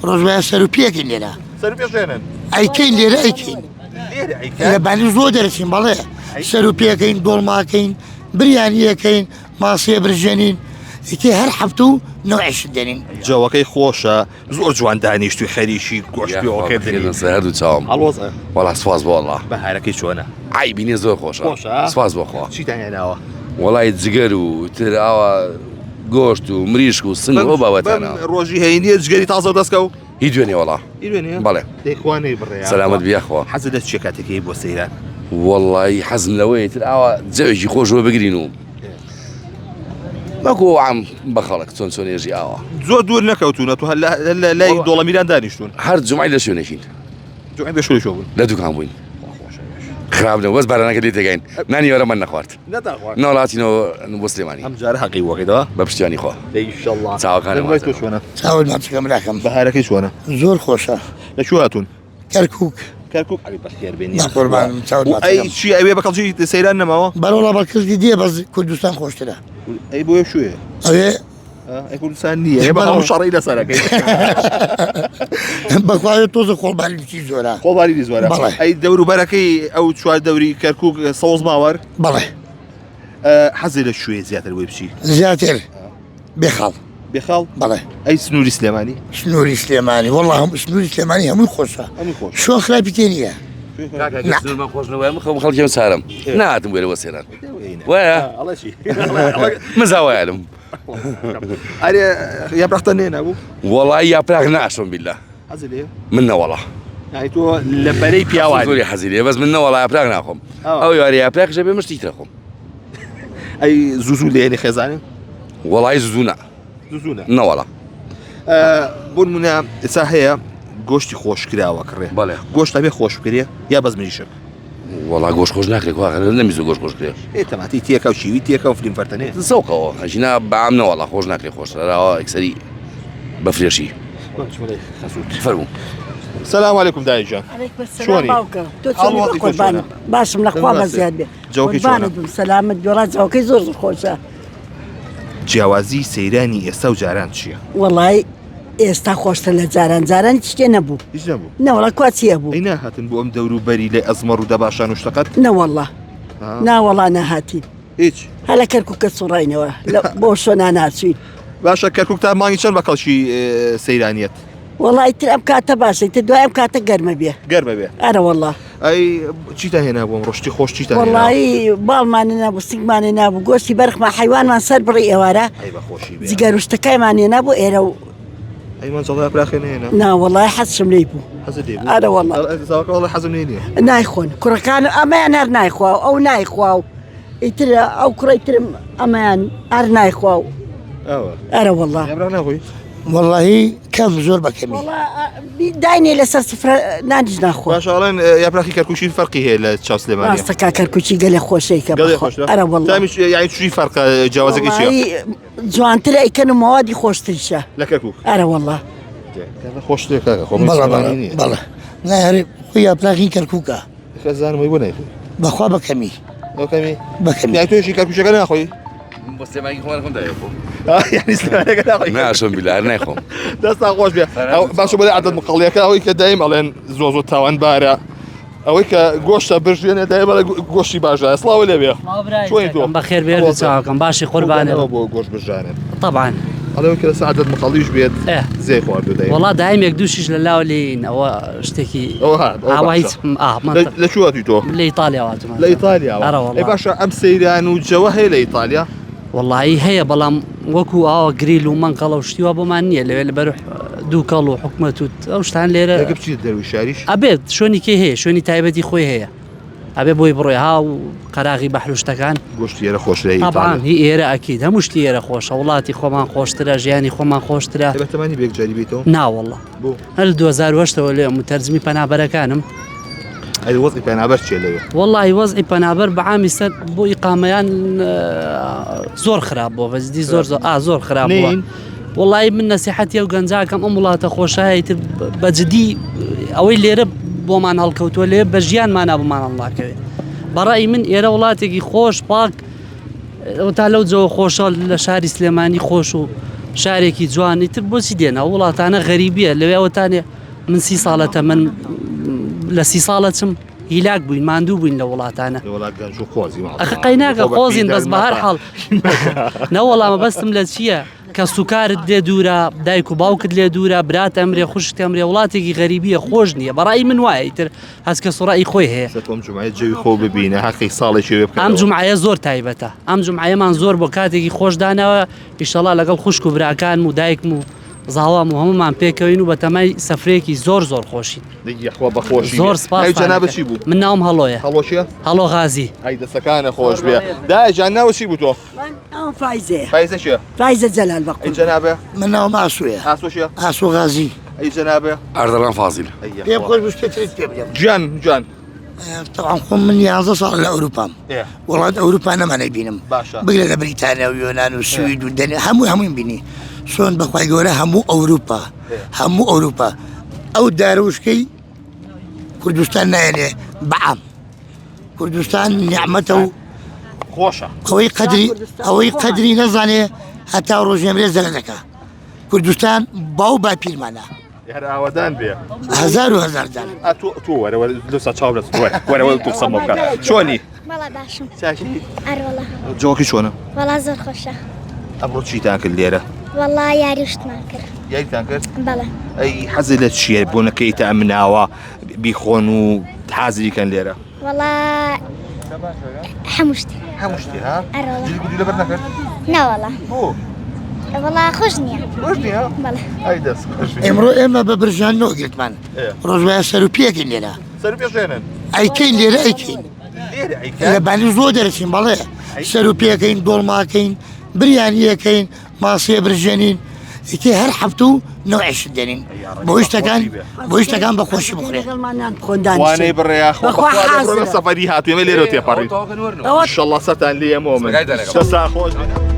ڕۆژ وایە سەر و پێکین لێرە. سەر و پێش دێنن. ئەیکەین لێرە ئەیکەین. لێرە ئەیکەن؟ لە بانی زۆر دەرەچین بەڵێ. سەر و پێکەین دۆڵماکەین بریانیەکەین ماسیە برژێنین ئیتر هەر هەفتە و نەوعێشت دێنین. جەوەکەی خۆشە زۆر جوان دانیشتوی خەریکی گۆشت پێوەکردنی. سەر هەردوو چاوم. هەڵوەزە. وەڵا سوپاس بۆ اللە. بەهارەکەی چۆنە؟ عەیبی نیە زۆر خۆشە. خۆشە؟ سوپاس بۆ خوا. چیتان هێناوە؟ وەڵای جگەر و تر ئاوا گۆشت و مریشک و سنگ و ئەو بابەتانە. بەم ڕۆژی هەینیە جگەری تازە و دەستکەو؟ هی دوێنێ وەڵا. هی دوێنێ؟ بەڵێ. دەی خوا نەیبڕێ یاخوا. سەلامەت بی یاخوا. حەزت لە چیە کاتێک یەی بۆ سەیران؟ وەڵایی حەزم لەوەیە تر ئاوا جەوێکی خۆش وەبگرین و وەکو ئەو عام بە خەڵک چۆن چۆن ێژی ئاوا. زۆر دوور نەکەوتوونە تو هەر لە لای دۆڵەمیران دانیشتوون. هەر جومعەی لە شوێنێکین. جومعەی بێ شوێ بوون. لە دوکان بووین. خراپ نەبوو بەس بارانەکە لێ تێگەین نانی ئێوارەمان نەخوارد. نەتانخوارد؟ نەوەڵا هاتینەوە بۆ سلێمانی. ئەم جارە حەقی وەکەیتەوە؟ بە پشتیوانی خوا. دەی ئیشەڵڵا. چاوەکانم دەنگۆی تۆ چۆنە؟ چاوت ماچەکەم براکەم. بەهارەکەی چۆنە؟ زۆر خۆشە. لە کوێ هاتوون؟ کەرکوک. کەرکوک ئەی بەخێر بێن بە قوربانم چاوت و ئەی ماچەکەم. چی ئەوێ بە کەڵکی سەیران نەماوە؟ بەرەوەڵا بە کەڵکی دێ بەس کوردستان خۆشترە. ئەی بۆ کوێ؟ ئەوێ ئەی کوردستان نییە ئێمە هەموو شەڕی لەسەرەکەی. بەخوایە تۆزە خۆڵبارینی زۆرە. خۆڵبارینی زۆرە. بەڵێ. ئەی دەوروبەرەکەی ئەو چوار دەوری کەرکوک سەوز ماوەر؟ بەڵێ. حەزی لە کوێ زیاتر بۆی بچی؟ زیاتر بێخاڵ. بێخاڵ؟ بەڵێ. ئەی سنووری سلێمانی؟ سنووری سلێمانی وەڵا هەم سنووری سلێمانی هەمووی خۆشە. هەمووی خۆشە. شوێن خراپی تێ نییە. کاکە گەر سنوورمان خۆش نەبوایە من خەم خەڵکی ئەم شارەم نەهاتم بۆ ئێرە بۆ سەیران. وایە؟ ئەڵێ چی؟ من زاوایانم. ئەرێ یاپراختان نێنابوو؟ وەڵای یاپراخ ناشۆم بیلا. حەزی لێ؟ من نەوەڵا. یانی تۆ لە بەرەی پیاوانی. زۆری حەزی لێ بەس من نەوەڵا یاپراخ ناخۆم. ئەو یاری یاپراخیش ئەبێ من شتی تر خۆم. ئەی زوو زوو لێنی خێزانێ؟ وەڵای زوو نا. زوو زوو نا. نەوەڵا. بۆ نمونە ئێستا هەیە گۆشتی خۆشکراوە کڕێ. بەڵێ. گۆشت ئەبێ خۆش بکرێ یا بەس مریشک؟ وەڵا گۆشت خۆش ناکرێ کوا نەمیزوو گۆشت خۆش کرێ. ئێ تەماتەی تێکا و شیوی تێکا و فلیم فەرتەنێ. زەوقەوە ئەژینا بەعام نەوەڵا خۆش ناکرێ خۆش راوە ئەکسەری بە فرێشی. فەرموو. سلام علیکم دایە گیان. علیکم السلام چۆنی؟ باوکە تۆ حاڵ چۆنی وەزعی تۆ قوربانت چۆنە؟ باشم لە خوا دەست بەزیاد بێ جەوەکەی چۆنە؟ قوربانت بم سەلامەت بێ وەڵا جەوەکەی زۆر زۆر خۆشە جیاوازی سەیرانی ئێستا و جاران چییە؟ وەڵای ئێستا خۆشتر لە جاران جاران هیچ شتێ نەبوو هیچ نەبوو نەوەڵا کوا چییە بوو ئەی ناهاتن بۆ ئەم دەور و بەری لە ئەزمەڕ و دەباشان و شتەقەت نەوەڵا ناوەڵا نەهاتین هیچ هەر لە کەرکووکە سوڕاینەوە لە بۆ شۆنا ناچوین باشە کەرکوک تا مانگی چەند بە کەڵکی سەیرانیەت وەڵای تر ئەم کاتە باشە تر دوای ئەم کاتە گەرمە بێ گەرمە بێ ئەرە وەڵا ئەی چیتان هێنا بۆم ڕۆشتی خۆش چیتان هێنا وەڵایی باڵمان نابوو سنگمان نابوو گۆشتی بەرخمان حیوانمان سەر بڕی ئێوارە ئەی بە خۆشی بێ جگەر و شتەکایمان هێنا بۆ ئێرە و ئەی مەنجەڵە پراخێ نێنا نا وەڵای حەزشم لێی بوو حەزت لێ بوو ئەرە وەڵا زاوەکە وەڵای حەزم لێ نییە نایخۆن کوڕەکان ئەمەیان هەر نایخوا و ئەو نایخوا و ئیتر ئەو کوڕی ترم ئەمەیان هەر نایخوا و ئەوە ئەرە وەڵا یابرا ناخۆی وەڵاهی کەم زۆر بە کەمی. وەڵا داینێ لەسەر سفرە نانیش ناخۆ. باشە ئەڵێن یاپراخی کەرکوکی فەرقی هەیە لە چاو سلێمانی. ڕاستە کا کەرکوکی گەلێ خۆشەی کە گەلێ خۆشە ئەرە وەڵا. تامی یانی چی فەرقە جیاوازەکەی چیە؟ وەڵایی جوانترە ئەیکەن و مەوادی خۆشتریشە. لە کەرکوک. ئەرە وەڵا. خۆشترە کاکە خۆ بەڵێ بەڵێ بەڵێ نا هەرێ خۆی یاپراخی کەرکوکە. خێزانم وەی بۆ نایخۆی؟ بەخوا بە کەمی. بە کەمی؟ بە کەمی. یانی تۆیشی کەرکوکیەکە ناخۆی؟ من بۆ سلێمانی خۆم خۆم دایە خۆم. یانی سلێمانیەکە ناخۆی؟ ناشم بیلا هەر نایخۆم. دەستان خۆش بێ. باشە بۆ عەدەد مقەڵیەکە ئەوەی کە دایم ئەڵێن زۆ زۆ تاوانبارە ئەوەی کە گۆشتە برژێنێ دایم ئەڵێ گۆشتی باشە سڵاو لێ بێ. چۆنی تۆ؟ بەخێر بێ چاوەکەم باشی قوربانە بۆ گۆشت برژانێ. طبعا ئەڵێ کە لەسەر عەدەد مقەڵیش بێت زێ خواردوە دایم. وەڵا دایم یەک دووشیش لە لاوە لێین ئەوە شتێکی ئەوە ها ئەوە ئاوا باشە. هیچ ئا لە مەنتق لە کوێ هاتووی تۆ؟ من لە ئیتالیاوە هاتوومە لە ئیتالیاوە ئەرە ئەی وەڵا باشە ئەم سەیران و جەوە هەیە لە ئیتالیا؟ وەڵایی هەیە بەڵام وەکو ئاوا گریل و مەنقەڵە و شتی وا بۆمان نییە لەوێ لەبەر دووکەڵ و حکومەت و ئەو شتان لێرە ئەگە بچیتە دەروی شاریش ئەبێت شوێنی کێ هەیە شوێنی تایبەتی خۆی هەیە ئەبێ بۆی بڕۆی ها و قەراغی بەحر و شتەکان. گۆشتی ئێرە خۆشترە هی تەبعەن ئیتاڵیا. هی ئێرە ئەکید هەموو شتی ئێرە خۆشە وڵاتی خۆمان خۆشترە ژیانی خۆمان خۆشترە. ئێ بەتەمانی بێ یەکجاری بێیتەوە؟ نا وەڵا بۆ؟ هەر لە 2008 ەوە لێم متەرجمی پەنابەرەکانم. ئەی وەزعی پەنابەر چیە لەوێ؟ وەڵاهی وەزعی پەنابەر بە عامی سەر بۆ ئیقامەیان زۆر خراپ بووە بە جدی زۆر زۆر ئا زۆر خراپ بووە. نین؟ وەڵایی من نەسیحەتی ئەو گەنجاکەم ئەم وڵاتە خۆشایە ئیتر بە جدی ئەوەی لێرە بۆمان هەڵکەوتووە لێ بە ژیانمانا بۆمان هەڵناکەوێت بەڕای من ئێرە وڵاتێکی خۆش پاک تا لەو جەوە خۆشە لە شاری سلێمانی خۆش و شارێکی جوان ئیتر بۆچی دێن ئەو وڵاتانە غەریبیە لەوێ ئەوەتانێ من سی ساڵە تەمەن لە سی ساڵە چم هیلاک بووین ماندوو بووین لە وڵاتانە وڵات گەنج و قۆزی ماڵ ئەخە قەیناکە قۆزین بەس بە هەر حاڵ نەوەڵا مەبەستم لە چییە کە سوکارت لێ دوورە دایک و باوکت لێ دوورە برات ئەمرێ خوشکت ئەمرێ وڵاتێکی غەریبیە خۆش نییە بەڕای من وایە ئیتر هەست کەس و ڕای خۆی هەیە تۆم جمعەیە جەوی خۆ ببینە هەقی ساڵێکی وێ بکەرەوە. ئەم جومعەیە زۆر تایبەتە ئەم جومعەیەمان زۆر بۆ کاتێکی خۆش داناوە ئیشەڵا لەگەڵ خوشک و براکانم و دایکم و زاوام و هەموومان پێکەوین و بەتەمای سەفرەیەکی زۆر زۆر خۆشین. دەی یەخوا بەخۆشی زۆر سپاس ناوی جەنابت چی بوو؟ من ناوم هەڵۆیە. هەڵۆ چیە؟ هەڵۆ غازی. ئەی دەستەکانە خۆش بێ. دایە جان ناوت چی بوو تۆ؟ من ناوم فایزەیە. فایزە کێ؟ فایزە جەلال بە ئەی قوربان. جەنابێ؟ من ناوم ئاسۆیە. ئاسۆ کێ؟ ئاسۆ غازی. ئەی جەنابێ؟ ئەردەڵان فازیل. ئەی یەخوا. پێم خۆش بوو شتێ ترت پێ بدەم. گیان گیان. تەبعەن خۆم من یانزە ساڵ لە ئەوروپام. ئێ. وڵات ئەوروپا نەمانەی بینم. باشە. بگرە لە بریتانیا و یۆنان و سوید و دەنێ هەموو هەموویم بینی. سۆن بەخوای گەورە هەموو ئەوروپا هەموو ئەوروپا ئەو دارە وشکەی کوردستان نایەنێ بەعام. کوردستان نیعمەتە و خۆشە. ئەوەی قەدری ئەوەی قەدری نەزانێ هەتا ڕۆژێ ئەمرێ زەلە دەکا. کوردستان باو باپیرمانە. هەر ئاوەدان بێ. هەزار و هەزار جار. ئا تۆ تۆ وەرە وەرە لۆسا چاو لە وەرە وەرە وەرە تۆ قسەم بۆ بکە. چۆنی؟ وەڵا باشم. چاکی؟ ئەروەڵا. جۆکی چۆنە؟ وەڵا زۆر خۆشە. ئەمڕۆ چیتان کرد لێرە؟ وەڵا یاری و شتمان کرد. یاریتان کرد؟ بەڵێ. ئەی حەزت لە چییە بۆ نەکەیتە ئەم ناوە بیخۆن و حازری کەن لێرە؟ وەڵا هەموو شتێ. هەموو شتێ ها؟ ئەرەوەڵا. جلی کوردی لەبەر نەکرد؟ ناوەڵا. بۆ؟ وەڵا خۆش نییە. خۆش نییە؟ بەڵێ. ئەی دەست خۆش بێ. ئێمڕۆ ئێمە بە برژان نۆ گرتمان. ڕۆژ وایە سەر و پێکین لێرە. سەر و پێ ژێنن؟ ئەیکەین لێرە ئەیکەین. لێرە ئەیکەن؟ لە بانی زۆر دەرەچین بەڵێ. سەر و پێکەین دۆڵماکەین بریانیەکەین ماسیە برژێنین ئیتر هەر هەفتە و نەوعێ شت دێنین بۆی شتەکان بۆی شتەکان بە خۆشی بخورێ. لەگەڵمان نان بخۆن دانیشن. وانەی بڕێ یاخوا بەخوا بەخوا حازرە. لێ سەفەری هاتووێمە لێرەوە تێپەڕین. ئەوە ئیشەڵڵا سەرتان لێیەمەوە من. سەرگای دەرەکەم. دەستان خۆش بێ.